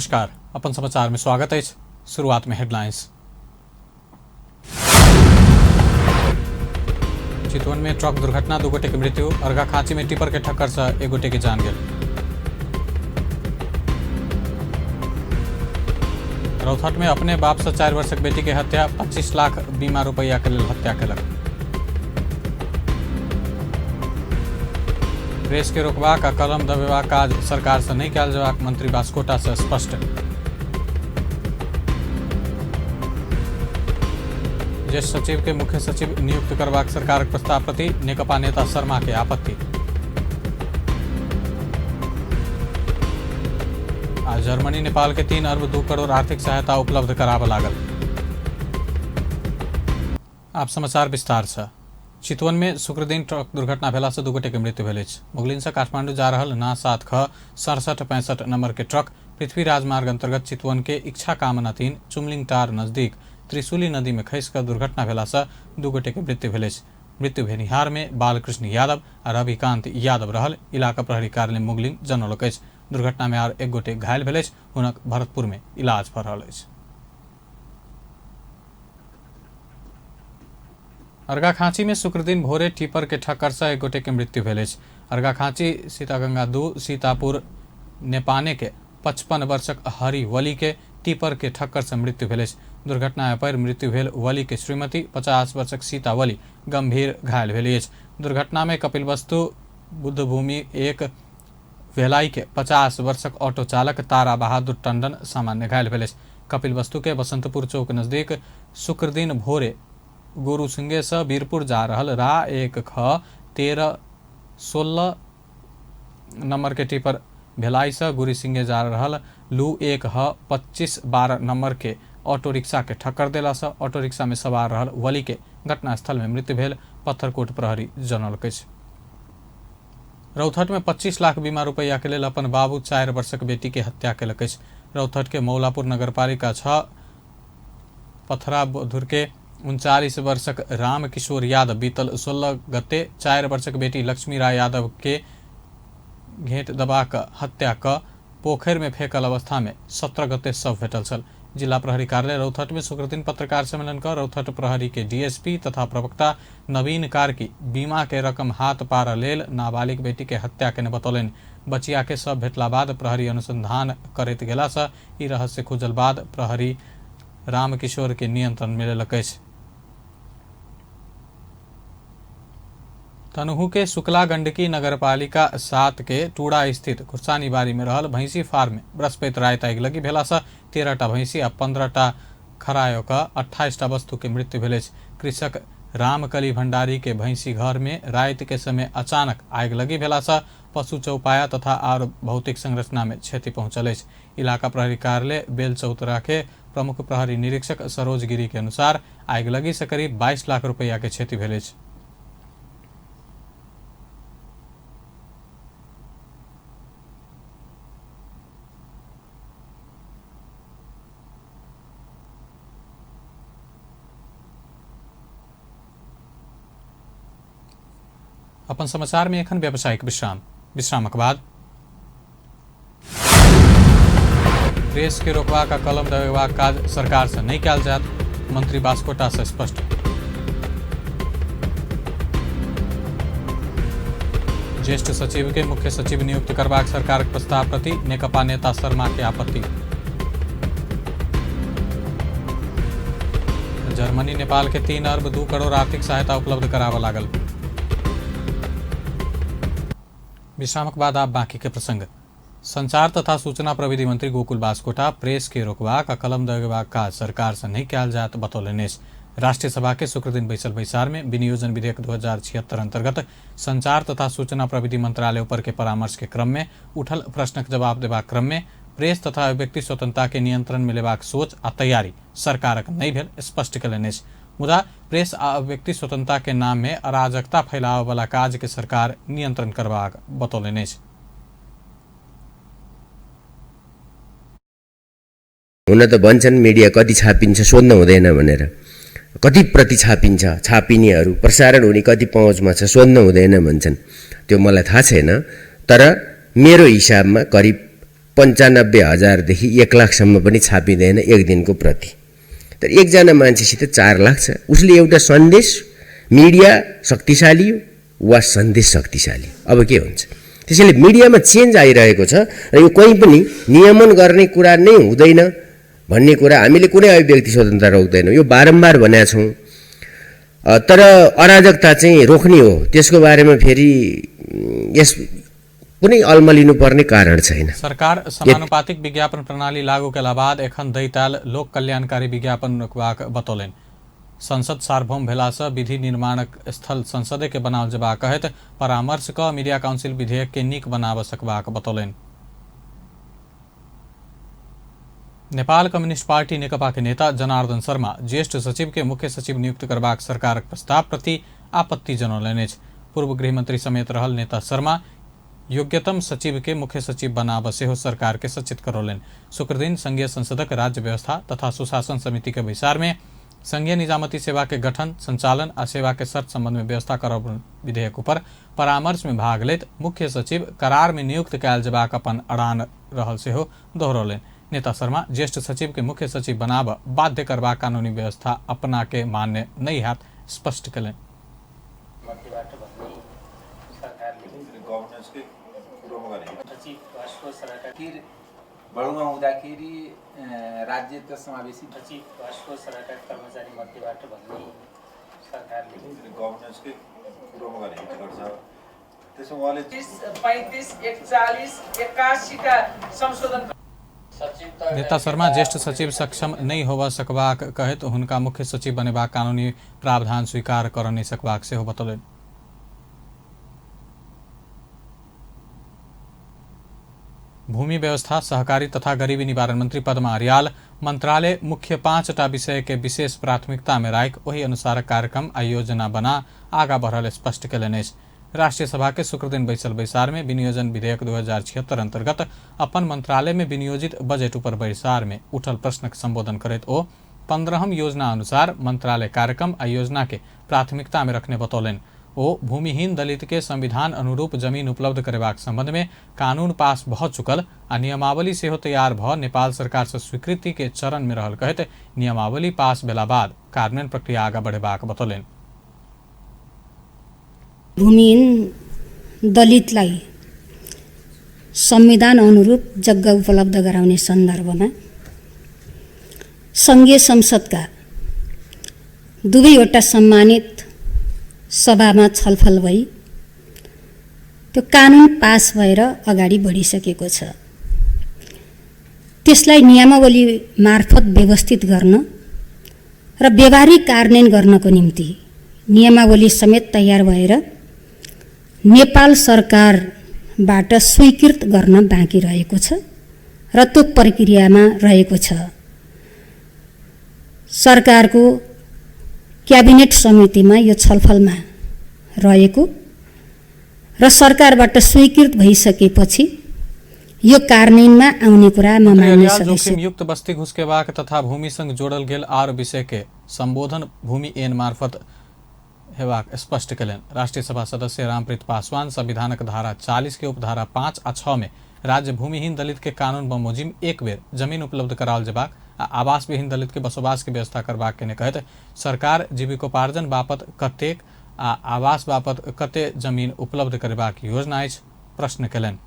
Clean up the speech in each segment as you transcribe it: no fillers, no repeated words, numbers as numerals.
नमस्कार, अपन समाचार में स्वागत अछि। शुरुआत में हेडलाइंस। चितवन में ट्रक दुर्घटना, 2 गोटे के मृत्यु। अर्घाखांची में टिपर के ठक्कर से 1 गोटे के जान गेल। रौथट में अपने बाप से 4 वर्षक बेटी के हत्या, 25 लाख बीमा रुपया के लेल हत्या केलक। प्रेस के रोकबाक आ कलम दबेबाक काज सरकार से नहीं कयल जेबाक मंत्री बास्कोटा से स्पष्ट। ज्येष्ठ सचिव के मुख्य सचिव नियुक्त करबाक सरकारक प्रस्ताव प्रति नेकपा नेता शर्मा के आपत्ति। आ जर्मनी नेपाल के 3 अरब 2 करोड़ आर्थिक सहायता उपलब्ध कराबऽ लागल। आप समाचार विस्तार से। चितवन में शुक्रदिन ट्रक दुर्घटना भेला से 2 गोटे के मृत्यु भेल अछि। मुगलिन से काठमांडू जा रहल ना 7 ख 67 65 नंबर के ट्रक पृथ्वी राजमार्ग अंतर्गत चितवन के इच्छा कामना 3 चुमलिंग टार नजदीक त्रिशूली नदी में खसि कऽ दुर्घटना भेला से 2 गोटे के मृत्यु भेल अछि। मृत्यु भेनिहार में बालकृष्ण यादव आ रविकांत यादव रहल इलाका प्रहरी कार्यालय मुगलिन जनौलक अछि। दुर्घटना में आर 1 गोटे घायल भेल अछि। हुनक भरतपुर में इलाज भऽ रहल अछि। अर्घाखांची में शुक्रदिन भोरे टिपर के ठक्कर से 1 गोटे के मृत्यु भेल अछि। अर्घाखांची सीतागंगा 2 सीतापुर नेपाने के 55 वर्षक हरि वली के टिपर के ठक्कर से मृत्यु भेल अछि। दुर्घटना पर मृत्यु भेल वली के श्रीमती 50 वर्षक सीता वली गंभीर घायल भेल अछि। दुर्घटना में कपिलवस्तु बुद्धभूमि 1 भेलाई के 50 वर्षक ऑटो चालक तारा बहादुर टंडन सामान्य घायल भेल अछि। कपिलवस्तु के बसंतपुर चौक नजदीक शुक्रदिन भोरे गोरु सिंहे से वीरपुर जा रहल रा 1 ख 13 16 नंबर के टिपर भेलाई से गुरु सिंहे जा रहल लू 1 ह 25 12 नंबर के ऑटो रिक्शा के ठक्कर देला से ऑटो रिक्शा में सवार रहल वली के घटनास्थल में मृत्यु भेल पत्थरकोट प्रहरी जनौलक अछि। रौथट में 25 लाख बीमा रुपया के लेल अपन बाबू 4 वर्षक बेटी के हत्या केलक अछि। रौथट के मौलापुर नगरपालिका 6 पथरा बधुर के 39 वर्षक राम किशोर यादव बीतल 16 गते 4 वर्षक बेटी लक्ष्मी राय यादव के घेंट दबा कऽ हत्या कऽ पोखरि में फेकल अवस्था में 17 गते शव भेटल छल। जिला प्रहरी कार्यालय रौथट में शुक्रदिन पत्रकार सम्मेलन कऽ रौथट प्रहरी के डीएसपी तथा प्रवक्ता नवीन कार्की बीमा के रकम हाथ पार लेल नाबालिग बेटी के हत्या केने बतौलनि। बचिया के शव भेटला बाद प्रहरी अनुसंधान करैत गेला से ई रहस्य खुजल बाद प्रहरी रामकिशोर के नियंत्रण में लेलक अछि। तनहु के शुक्ला गंडकी नगरपालिका 7 के टूड़ा स्थित खुर्सानी बारी में रहल भैंसी फार्म में बृहस्पति राति आगि लगी भेला से 13टा भैंसी आ 15टा खरायो का 28टा वस्तु के मृत्यु भेल अछि। कृषक रामकली भंडारी के भैंसी घर में राति के समय अचानक आगि लगी भेला से पशु चौपाया तथा आर भौतिक संरचना में क्षति पहुंचल अछि। इलाका प्रहरी कार्यालय बेलचौतरा के प्रमुख प्रहरी निरीक्षक सरोज गिरी के अनुसार आगि लगी से करीब 22 लाख रुपया के क्षति भेल अछि। अपन समाचार में एखन व्यावसायिक विश्राम। विश्रामक बाद प्रेस के रोकबाक आ कलम दबेबाक काज सरकार से नहीं कयल जायत, मंत्री बास्कोटा से स्पष्ट। ज्येष्ठ सचिव के मुख्य सचिव नियुक्त करबाक सरकारक प्रस्ताव प्रति नेकपा नेता शर्मा के आपत्ति। जर्मनी नेपाल के 3 अरब 2 करोड़ आर्थिक सहायता उपलब्ध कराबऽ लागल। विश्रामक बाद आप बाकी के प्रसंग। संचार तथा सूचना प्रविधि मंत्री गोकुल बास्कोटा प्रेस के रोकबाक आ कलम दगेबाक काज सरकार से नहीं कयल जायत बतौलनि अछि। राष्ट्रीय सभा के शुक्रदिन बैसल बैसार में विनियोजन विधेयक 2076 अंतर्गत संचार तथा सूचना प्रविधि मंत्रालय ऊपर के परामर्श के क्रम में उठल प्रश्नक जवाब देबाक क्रम में प्रेस तथा अभिव्यक्ति स्वतंत्रता के नियंत्रण में लेबाक सोच आ तैयारी सरकारक नहीं भेल स्पष्ट कयलनि अछि। मुदा प्रेस आ अभिव्यक्ति स्वतंत्रता के नाम में अराजकता फैलाबऽ वाला काज के सरकार नियंत्रण करबाक बतौलनि अछि। हुन त भन्छन् मिडिया कति छापिन्छ सोध्न हुँदैन भनेर, कति प्रति छापिन्छ, छापिनेहरू प्रसारण हुने कति पहुँचमा छ सोध्न हुँदैन भन्छन्, त्यो मलाई थाहा छैन। तर मेरो हिसाबमा करिब 95,000देखि 1 लाखसम्म पनि छापिँदैन एक दिनको प्रति। तर एकजना मान्छेसित 4 लाख छ, उसले एउटा सन्देश, मिडिया शक्तिशाली वा सन्देश शक्तिशाली, अब के हुन्छ? त्यसैले मिडियामा चेन्ज आइरहेको छ र यो कहीँ पनि नियमन गर्ने कुरा नै हुँदैन भन्ने कुरा हामीले कुनै अभिव्यक्ति स्वतन्त्रता रोक्दैनौँ, यो बारम्बार भनेका छौँ। तर अराजकता चाहिँ रोक्ने हो, त्यसको बारेमा फेरि यस कुनै अल्मलिनुपर्ने कारण छैन। सरकार समानुपातिक विज्ञापन प्रणाली लागू केला बाद एखन दैताल लोक कल्याणकारी विज्ञापन रोकबाक बतौलनि। संसद सार्वभौम भेलासँ विधि निर्माणक स्थल संसदे के बनाओल जेबाक कहैत परामर्श क मीडिया काउंसिल विधेयक के नीक बनाबऽ सकबाक बतौलनि। नेपाल कम्युनिस्ट पार्टी नेकपा के नेता जनार्दन शर्मा ज्येष्ठ सचिव के मुख्य सचिव नियुक्त करबाक सरकारक प्रस्ताव प्रति आपत्ति जनौलनि अछि। पूर्व गृहमंत्री समेत रहल नेता शर्मा योग्यतम सचिव के मुख्य सचिव बनाबऽ सेहो सरकार के सचेत करौलनि। शुक्रदिन संघीय संसदक राज्य व्यवस्था तथा सुशासन समिति के बैसार में संघीय निजामती सेवा के गठन, संचालन आ सेवा के शर्त संबंध में व्यवस्था करब विधेयक ऊपर परामर्श में भाग लैत मुख्य सचिव करार में नियुक्त कयल जेबाक अपन अड़ान रहल सेहो दोहरौलनि। नेता शर्मा ज्येष्ठ सचिव के मुख्य सचिव बनाबऽ बाध्य करबाक कानूनी व्यवस्था अपना के मान्य नहि हैत स्पष्ट कयलनि। बढुवा हुँदाखेरि राज्य त समावेशी कर्मचारी मध्येबाट भन्ने सरकारले गभर्नेन्सकै कुरोमा गएर हिट गर्छ। त्यसो उहाँले 35, 41, 81 का संशोधन। नेता शर्मा ज्येष्ठ सचिव सक्षम नहि होबऽ सकबाक कहैत हुनका मुख्य सचिव बनेबाक कानूनी प्रावधान स्वीकार कर नहि सकबाक सेहो बतौलनि। भूमि व्यवस्था, सहकारी तथा गरीबी निवारण मंत्री पद्मा अर्याल मंत्रालय मुख्य 5टा विषय के विशेष प्राथमिकता में राखि ओहि अनुसार कार्यक्रम आ योजना बना आगा बढ़ल स्पष्ट कयलनि अछि। राष्ट्रीय सभा के शुक्रदिन बैसल बैसार में विनियोजन विधेयक 2076 अंतर्गत अपन मंत्रालय में विनियोजित बजट ऊपर बैसार में उठल प्रश्नक संबोधन करैत ओ 15म योजना अनुसार मंत्रालय कार्यक्रम आ योजना के प्राथमिकता में रखने बतौलनि। ओ भूमिहीन दलित के संविधान अनुरूप जमीन उपलब्ध करेबाक संबंध में कानून पास भऽ चुकल आ नियमावली सेहो तैयार भऽ नेपाल सरकार से स्वीकृति के चरण में रहल कहैत नियमावली पास भेला बाद कार्यान्वयन प्रक्रिया आगा बढ़ेबाक बतौलनि। भूमिहीन दलितलाई संविधान अनुरूप जग्गा उपलब्ध गराउने सन्दर्भमा सङ्घीय संसदका दुवैवटा सम्मानित सभामा छलफल भई त्यो कानुन पास भएर अगाडि बढिसकेको छ। त्यसलाई नियमावली मार्फत व्यवस्थित गर्न र व्यवहारिक कार्यान्वयन गर्नको निम्ति नियमावली समेत तयार भएर नेपाल सरकारबाट स्वीकृत गर्न बाँकी रहेको छ र त्यो प्रक्रियामा रहेको छ। सरकारको क्याबिनेट समितिमा यो छलफलमा रहेको र सरकारबाट स्वीकृत भइसकेपछि यो कार्यान्वयनमा आउने कुरा म मान्य सदस्य। जोखिमयुक्त बस्ती घुसकेबाक तथा भूमिसँग जोड़ल गेल आर विषय के संबोधन भूमि ऐन मार्फत हेबाक स्पष्ट कयलनि। राष्ट्रीय सभा सदस्य रामप्रीत पासवान संविधानक धारा 40 के उपधारा 5 आ 6 में राज्य भूमिहीन दलित के कानून बमोजिम एक बेर जमीन उपलब्ध कराओल जेबाक आ आवासविहीन दलित के बसोबास के व्यवस्था करबाक के कहैत सरकार जीविकोपार्जन बापत कतेक आ आवास बापत कते जमीन उपलब्ध करेबाक योजना अछि प्रश्न कयलनि।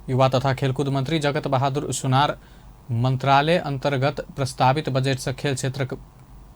युवा तथा खेलकूद मंत्री जगत बहादुर सुनार मंत्रालय अंतर्गत प्रस्तावित बजट से खेल क्षेत्रक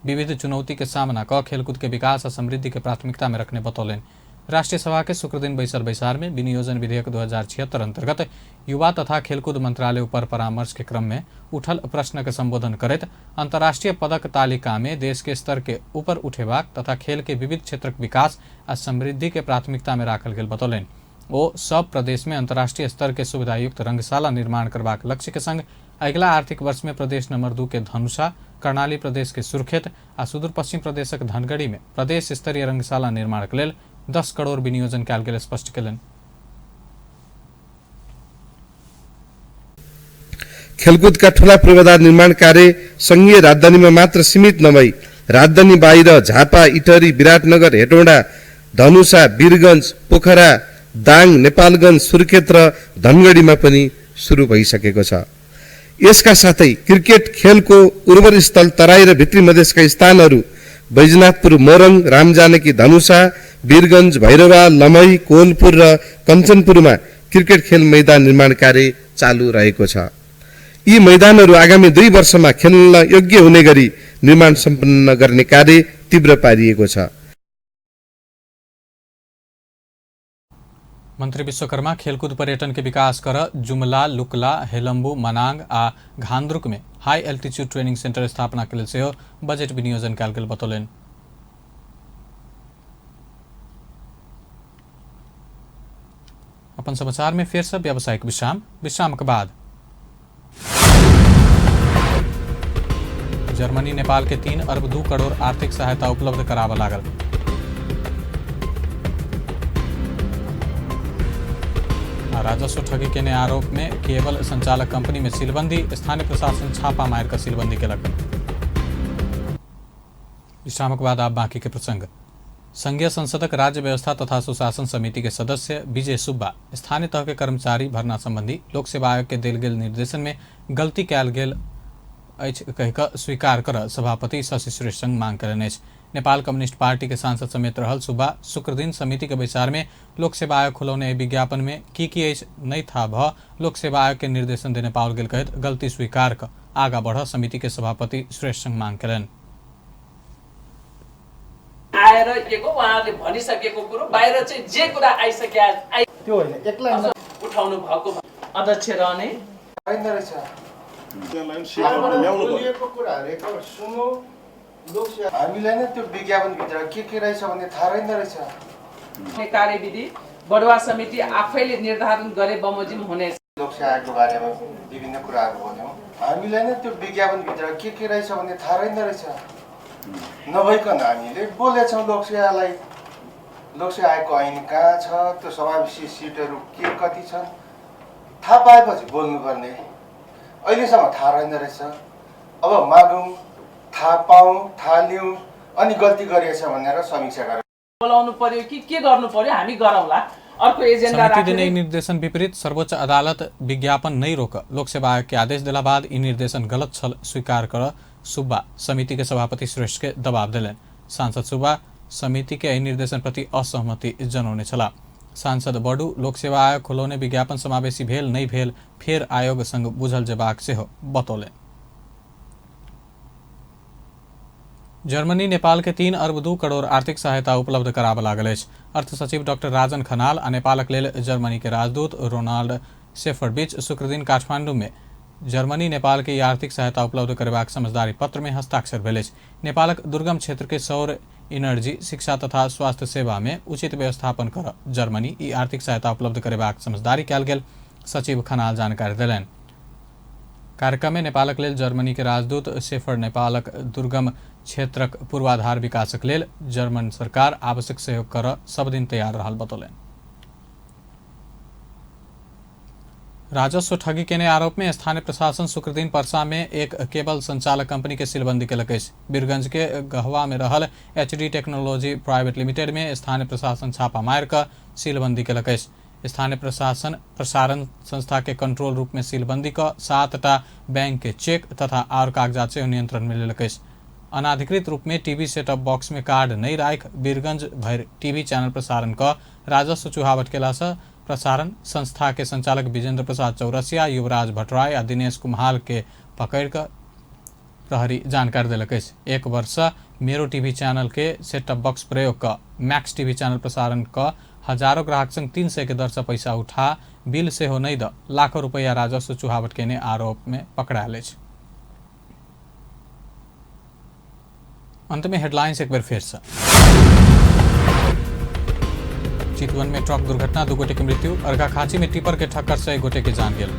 विविध चुनौती के सामना क खेलकूद के विकास आ समृद्धि के प्राथमिकता में रखने बतौलनि। राष्ट्रीय सभा के शुक्रदिन बैसल बैसार में विनियोजन विधेयक 2076 अंतर्गत युवा तथा खेलकूद मंत्रालय ऊपर परामर्श के क्रम में उठल प्रश्न के संबोधन करैत अंतर्राष्ट्रीय पदक तालिका में देश के स्तर के ऊपर उठेबाक तथा खेल के विविध क्षेत्रक विकास आ समृद्धि के प्राथमिकता में राखल गेल बतौलनि। ओ सब प्रदेश में अंतर्राष्ट्रीय स्तर के सुविधायुक्त रंगशाला निर्माण करबाक लक्ष्य के संग अगिला आर्थिक वर्ष में प्रदेश नंबर 2 के धनुषा, कर्णाली प्रदेश के सुर्खेत आ सुदूर पश्चिम प्रदेशक धनगढ़ी में प्रदेश स्तरीय रंगशाला निर्माण के लेल 10 करोड़ विनियोजन कयल गेल स्पष्ट कयलनि। खेलकुदका ठूला पूर्वाधार निर्माण कार्य संघीय राजधानीमा मात्र सीमित नभई राजधानी बाहिर झापा, इटहरी, विराटनगर, हेटौँडा, धनुषा, वीरगंज, पोखरा, दाङ, नेपालगञ्ज, सुर्खेत र धनगढीमा पनि सुरु भइसकेको छ। यसका साथै क्रिकेट खेलको उर्वर स्थल तराई र भित्री मधेसका स्थानहरू बैजनाथपुर, मोरङ, रामजानकी, धनुषा, वीरगञ्ज, भैरवा, लमही, कोलपुर र कञ्चनपुरमा क्रिकेट खेल मैदान निर्माण कार्य चालु रहेको छ। यी मैदानहरू आगामी 2 वर्षमा खेल्न योग्य हुने गरी निर्माण सम्पन्न गर्ने कार्य तीव्र पारिएको छ। मंत्री विश्वकर्मा खेलकूद पर्यटन के विकास कर जुमला, लुकला, हेलम्बू, मनांग आ घान्द्रुक में हाई एल्टीट्यूड ट्रेनिंग सेंटर स्थापना के लेल सेहो बजट विनियोजन कयल गेल बतौलनि। अपन समाचार में फेर से व्यावसायिक विश्राम, विश्राम के बाद जर्मनी नेपाल के 3 अरब 2 करोड़ आर्थिक सहायता उपलब्ध कराबऽ लागल। राजस्व ठगी केने आरोप में केबल संचालक कंपनी में सीलबंदी, स्थानीय प्रशासन छापा मार कर सीलबंदी केलक। विश्रामक बाद आप बाकी के प्रसंग। संघीय संसदक राज्य व्यवस्था तथा सुशासन समिति के सदस्य विजय सुब्बा स्थानीय तह के कर्मचारी भर्ना संबंधी लोक सेवा आयोग के देल गेल निर्देशन में गलती कयल गेल अछि कहि कऽ स्वीकार कर सभापति शशि श्रेष्ठ संग मांग कयलनि अछि। नेपाल कम्युनिस्ट पार्टी के सांसद समेत रहल सुब्बा शुक्रदिन समिति के बैसार में लोक सेवा आयोग खुलौने एहि विज्ञापन में की की अछि नहि था भऽ लोक सेवा आयोग के निर्देशन देने पाओल गेल कहैत गलती स्वीकार कऽ आगा बढ़ समिति के सभापति श्रेष्ठ संग मांग कयलनि। आएर के को उहाँले भनिसकेको कुरो बाहिर चाहिँ जे कुरा आइसक्यो त्यो होइन, एक्लै उठाउनु भएको अध्यक्ष रहने हामीलाई नै त्यो विज्ञापनभित्र के रहेछ भन्ने थाहा रहेन रहेछ। कार्यविधि बढुवा समिति आफैले निर्धारण गरे बमोजिम हुनेछ। लोकसेवा आयोगको बारेमा विभिन्न कुराहरू भन्यौँ, हामीलाई नै त्यो विज्ञापनभित्र के रहेछ भन्ने थाहा रहेन रहेछ। नभइकन हामीले बोलेछौँ लोकसेवालाई, लोकसेवा आयोगको ऐन कहाँ छ, त्यो समावेशी सिटहरू के कति छन् थाहा पाएपछि बोल्नुपर्ने, अहिलेसम्म थाहा रहेन रहेछ। अब मागौँ, थाहा पाऊँ, थाहा लिउँ अनि गल्ती गरिएछ भनेर समीक्षा गरेर बोलाउनु पर्यो कि के गर्नु पर्यो हामी गरौँला। अर्को एजेन्डा समिति देने निर्देशन विपरीत सर्वोच्च अदालत विज्ञापन नहीं रोक लोक सेवा आयोग के आदेश दिला बाद ई निर्देशन गलत छल स्वीकार कर सुब्बा समिति के सभापति श्रेष्ठ के दबाव दिलनि। सांसद सुब्बा समिति के एहि निर्देशन प्रति असहमति जनौने छलाह। सांसद बडू लोक सेवा आयोग खुलौने विज्ञापन समावेशी भेल नहीं भेल फेर आयोग संग बुझल जेबाक सेहो बतौलनि। जर्मनी नेपाल के 3 अरब 2 करोड़ आर्थिक सहायता उपलब्ध कराबऽ लागल अछि। अर्थ सचिव डॉक्टर राजन खनाल आ नेपालक लेल जर्मनी के राजदूत रोनाल्ड शेफर बीच शुक्रदिन काठमांडू में जर्मनी नेपाल के आर्थिक सहायता उपलब्ध करेबाक समझदारी पत्र में हस्ताक्षर भेल अछि। नेपालक दुर्गम क्षेत्र के सौर एनर्जी, शिक्षा तथा स्वास्थ्य सेवा में उचित व्यवस्थापन कर जर्मनी ई आर्थिक सहायता उपलब्ध करेबाक समझदारी कयल गेल सचिव खनाल जानकारी देलनि। कार्यक्रम में नेपालक लेल जर्मनी के राजदूत शेफर नेपालक दुर्गम क्षेत्रक पूर्वाधार विकासक लेल जर्मन सरकार आवश्यक सहयोग कर सब दिन तैयार रहल बतौलनि। राजस्व ठगी केने आरोप में स्थानीय प्रशासन शुक्रदिन परसा में एक केबल संचालक कंपनी के सीलबंदी केलक अछि। वीरगंज के गहवा में रहल एचडी टेक्नोलॉजी प्राइवेट लिमिटेड में स्थानीय प्रशासन छापा मारि कऽ सीलबंदी केलक अछि। स्थानीय प्रशासन प्रसारण संस्था के कंट्रोल रूप में सीलबंदी कऽ 7टा बैंक के चेक तथा आर कागजात सेहो नियंत्रण में लेलक अछि। अनाधिकृत रूप में टीवी सेटअप बॉक्स में कार्ड नहीं राखि वीरगंज भरि टीवी चैनल प्रसारण कऽ राजस्व चुहावट केलासँ प्रसारण संस्था के संचालक विजेंद्र प्रसाद चौरसिया, युवराज भट्टराय आ दिनेश कुम्हाल के पकड़ि कऽ प्रहरी जानकारी देलक अछि। 1 वर्ष मेरो टीवी चैनल के सेटअप बॉक्स प्रयोग कऽ मैक्स टीवी चैनल प्रसारण कऽ हजारों ग्राहक संग 300 के दर से पैसा उठा बिल सेहो नहि दऽ लाखों रुपैया राजस्व चुहावट केने आरोप में पकड़ायल अछि। अंत में हेडलाइंस एक बेर फेर से। चितवन में ट्रक दुर्घटना, 2 गोटे के मृत्यु। अर्घाखांची में टिपर के ठक्कर से 1 गोटे के जान गेल।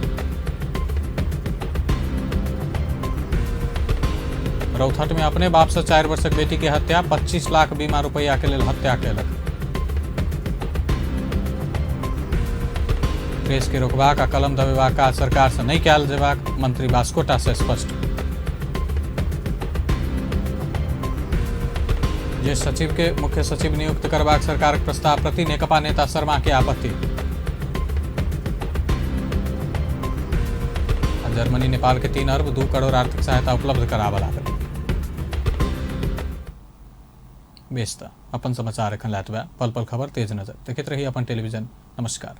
रौथट में अपने बाप से 4 वर्षक बेटी के हत्या, 25 लाख बीमा रुपया के लेल हत्या केलक। प्रेस के रोकबाक आ कलम दबेबाक काज सरकार से नहीं कयल जेबाक मंत्री बास्कोटा से स्पष्ट। ज्येष्ठ सचिव के मुख्य सचिव नियुक्त करबाक सरकारक प्रस्ताव प्रति नेकपा नेता शर्मा के आपत्ति। जर्मनी नेपाल के 3 अरब 2 करोड़ आर्थिक सहायता उपलब्ध कराबऽ लागल। बेस त अपन समाचार एखन लए पल पल खबर तेज नजर देखैत रही अपन टेलीविजन। नमस्कार।